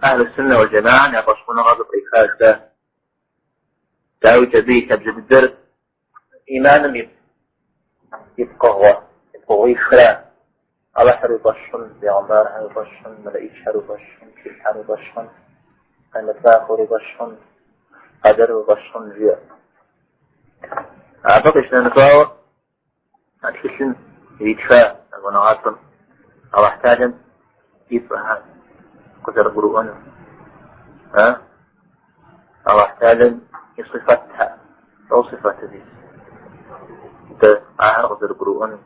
أهل السنة والجماعة я фӏэщхъуныгъэр зэпкърихащ дэ. Дауикӏ абы и лъабжьэ дыдэр иманым и пкъыгъуэ, и пкъыгъуихра. Алыхьыр уи фӏэщ хъун, бегъымбархэр уи фӏэщ хъун, мэлэӏичхэр уи фӏэщ хъун, тхылъхэр уи фӏэщ хъун, къемэт махуэр уи фӏэщ хъун, къэдэрыр уи фӏэщ хъун жиӏэ. Абы къищынэмыщӏауэ а тхылъым иритха щӏэныгъэлӏым Алыхь Тэхьэлам и цӏэхэр къызэрыбгурыӏуэну, Алыхь Тэхьэлам и сыфэтхэр, лӏо сыфэтыр дэ ахэр къызэрыбгурыӏуэну.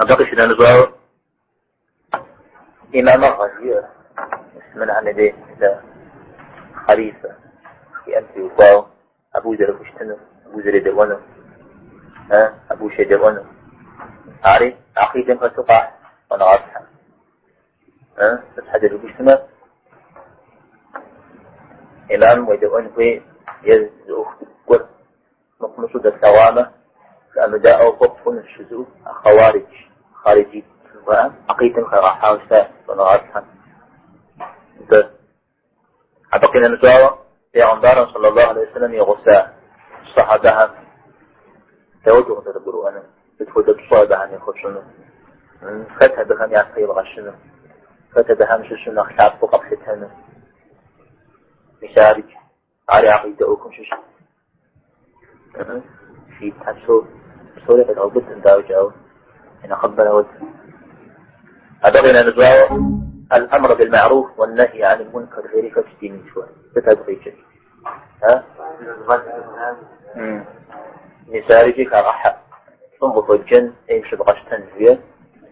Абы къищынэмыщӏауэ имамыгъэ жиӏэ муслъымэнхэм я дей хъалифэ жиӏэм теухуауэ абы узэрыхущытыну, абы узэредэӏуэну, абы ущедэӏуэну. Ари акъидэм хэту къахь щӏэныгъэлӏхэм. Сыт щхьэкӏэ жыпӏэу щытмэ, имамым уедэӏуэн хуей е зы ӏуэху гуэр мыхъумыщӏэу дэплъэгъуамэ, жыӏэмыдаӏуэу хуэпщӏ хъунущ жызыӏэу хъэуаридж, хъариджит жыхуаӏэм акъидэм хагъэхьауэ щыта щӏэныгъэлӏхэм. Дэ абы къинэмыщӏауэ бегъымбарым саллаллаху алейхи вассалам и гъуса сахьабэхэм дауэду къызэрыбгурыӏуэну, сыт хуэдэ пщӏэ абыхэм яхуэпщӏыну, хэт абыхэм япэ ибгъэщыну, хэт абыхэм щыщу нэхъ лъапӏэу къэплъытэну. Мис арикӏ. Ари акъидэ ӏуэхум щыщ. Шиитхэм псори къедгъэубыдым, дауикӏ, ауэ и нэхъыбэр ауэд. Абы къинэмыщӏауэ الأمر بالمعروف والنهي عن المنكر жери хэтщ динышхуэ. Сыт абы къикӏыр? Мис арикӏи хагъэхьэ. Фӏым къыхуеджэн, ӏейм щыбгъэщтэн жиӏэ.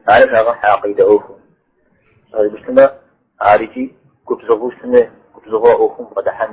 Ари хагъэхьэ акъидэ ӏуэхум. Щытмэ, арикӏи губзыгъэу щытын, губзыгъэу ӏуэхум бгъэдыхьэн.